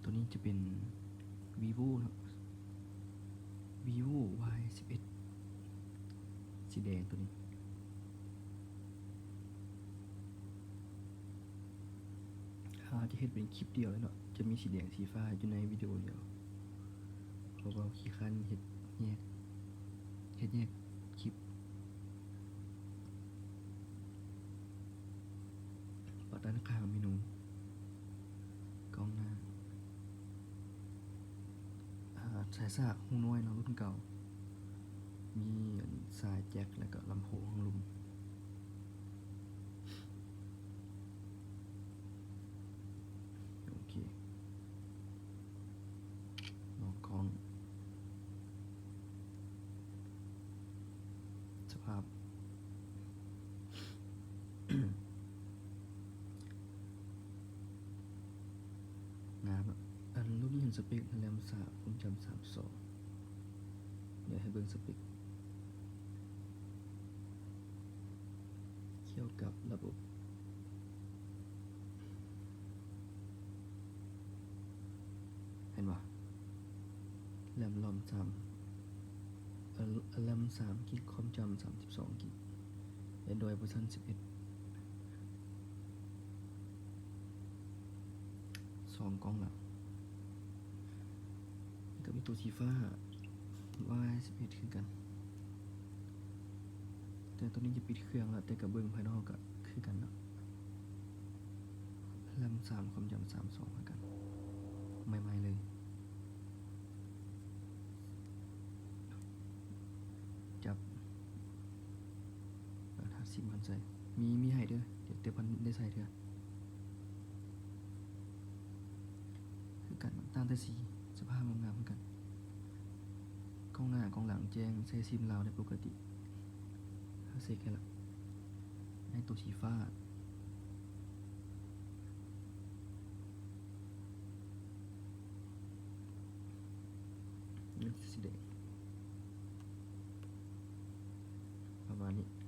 ຕົວນີ້ຈະເປັນ Vivo ເນາະ Vivo Y ສິບເອັດ ສີແດງຕົວນີ້. ເຮົາຈະເຮັດເປັນຄລິບດຽວເລີຍເນາະ ຈະມີສີແດງສີຟ້າຢູ່ໃນວິດີໂອດຽວ ເພາະວ່າຂີ້ຄ້ານເຮັດແຍກ ເຮັດແຍກຄລິບ. ປະ ດ້ານຂ້າງເມນູ ກ້ອງໜ້າ ອາ ສາຍສາກຮູນ້ອຍເນາະ ລຸ້ນເກົ່າ ມີອັນສາຍແຈັກ ແລ້ວກໍລຳໂພງທາງລຸ່ມ. ໂອເຄ ລອງກ້ອງ ສະພາບ ງາມເນາະ. ອັນ ລຸ້ນນີ້ເຫັນສະເປັກ ແຣມສາມ ຄວາມຈຳສາມສອງ. ດຽວໃຫ້ເບິ່ງສະເປັກ ກ່ຽວກັບລະບົບ ເຫັນບໍ່? ແຣມລອມສາມ ເອີ ແຣມສາມກິກ ຄວາມຈຳສາມສິບສອງກິກ ແອນດຣອຍເວີຊັນສິບເອັດ ສອງກ້ອງຫຼັງ ແລ້ວກໍມີຕົວສີຟ້າ ວາຍສິບເອັດ ຄືກັນ ແຕ່ຕົວນີ້ຈະປິດເຄື່ອງແລ້ວ ແຕ່ກໍເບິ່ງພາຍນອກກໍຄືກັນເນາະ ແຣມສາມ ຄວາມຈຳສາມສອງ ຄືກັນ ໃໝ່ໆເລີຍ. ຈັບ ເອີ ທາດຊິມມັນໃສ່ ມີ ມີໃຫ້ເດີ ແຕ່ ແຕ່ບໍ່ທັນໄດ້ໃສ່ເທື່ອ ຄືກັນ ຕ່າງແຕ່ສີ ສະພາບງາມໆຄືກັນ. ກ້ອງໜ້າ ກ້ອງຫຼັງແຈ້ງ ໃຊ້ຊິມລາວໄດ້ປົກກະຕິ ເຮົາເຊັກໃຫ້ລະ ໃນຕົວສີຟ້າ ສີແດງ ປະມານນີ້.